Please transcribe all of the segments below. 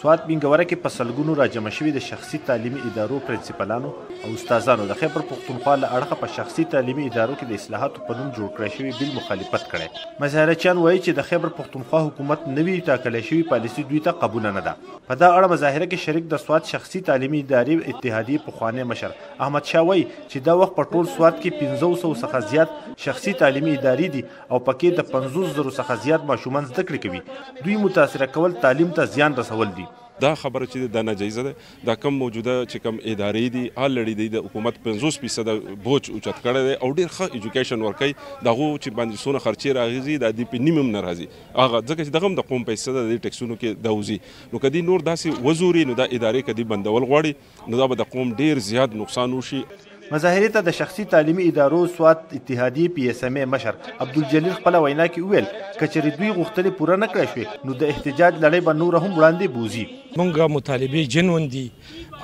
سوات بنګوره کې په سلګونو راجمع شوي د شخصي تعلیمي ادارو پرنسپلانو او استادانو د خیبر پښتونخوا له اړخه په شخصي تعلیمي ادارو کې د اصلاحاتو په نوم جوړ کړی شوی بل مخالفت کړی. مظاهره چیان وایي چې د خیبر پښتونخوا حکومت نوي ټاکل شوی پالیسي دوی ته قبوله نه ده. په دا اړه مظاهره کې شریک د سوات شخصي تعلیمي ادارې اتحادیې پخوانی مشر احمد شاه وایي چې دا وخت په ټول سوات کې 500 څخه زیات شخصي تعلیمي ادارې دي او پکې د 50,000 څخه زیات ماشومان زده کړې کوي. دوی متاثره کول تعلیم ته زیان رسول دي. دا خبره چې دا ناجایزه ده، دا کم موجوده چې کم ادارې دي الریډي دی د حکومت 50% بوج اوچت کړی دی او ډیر ښه ایجوکیشن ورکوي. د هغو چې باندې څونه خرچې راغیزي دا دې په نیم هم نه راځي، هغه ځکه چې دغه هم د قوم پیسې ده، د دې ټیکسونو کې دا وځي. نو که دې نور داسې وزوري نو دا ادارې که دې بندول غواړي نو دا به د قوم ډیر زیات نقصان وشي. مظاهرې ته د شخصي تعلیمي ادارو سوات اتحادیې پي ایس ایم ای مشر عبدالجلیل خپله وینا کې وویل که چېرې دوی غوښتنې پوره نه کړای شوې نو د احتجاج لړۍ به نوره هم وړاندې بوځي. مونږ مطالبې جنون دي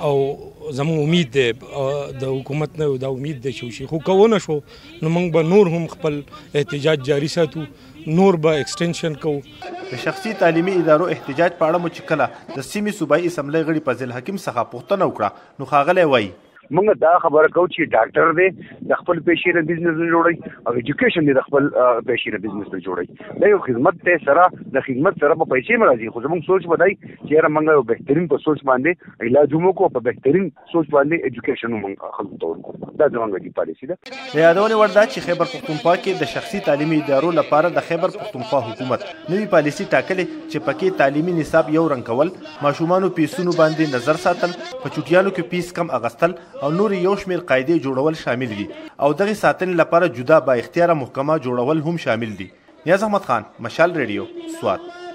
او زموږ امید دی د حکومت نه دا امید دی چې وشي، خو که ونه شو نو موږ به نور هم خپل احتجاج جاري ساتو، نور به ایکسټنشن کوو. د شخصي تعلیمي ادارو احتجاج په اړه مو چې کله د سیمې صوبایي اسمبلۍ غړي فضل حکیم څخه پوښتنه وکړه نو ښاغلی وایي موږ دا خبره کوو چې ډاکټر دی د خپل پیشې نه بزنس نه جوړوي او ایجوکیشن دی د خپل پیشې نه بزنس نه جوړوي. دا یو خدمت دی، سره د خدمت سره په پیسې هم راځي، خو زموږ سوچ به دی چې یاره موږ یو بهترین په سوچ باندې علاج هم وکړو، په بهترین سوچ باندې ایجوکیشن هم موږ خلکو ته ورکړو. دا زموږ دی پالیسي ده. د یادونې وړ ده چې خیبر پښتونخوا کې د شخصي تعلیمي ادارو لپاره د خیبر پښتونخوا حکومت نوې پالیسي ټاکلې چې پکې تعلیمي نصاب یو رنګ کول، ماشومانو پیسونو باندې نظر ساتل، په چوټیانو کې پیس کم اغستل او نور یو شمېر قاعدې جوړول شامل دي او دغې ساتنې لپاره جدا با اختیاره محکمه جوړول هم شامل دي. نیاز احمد خان، مشال ریډیو، سوات.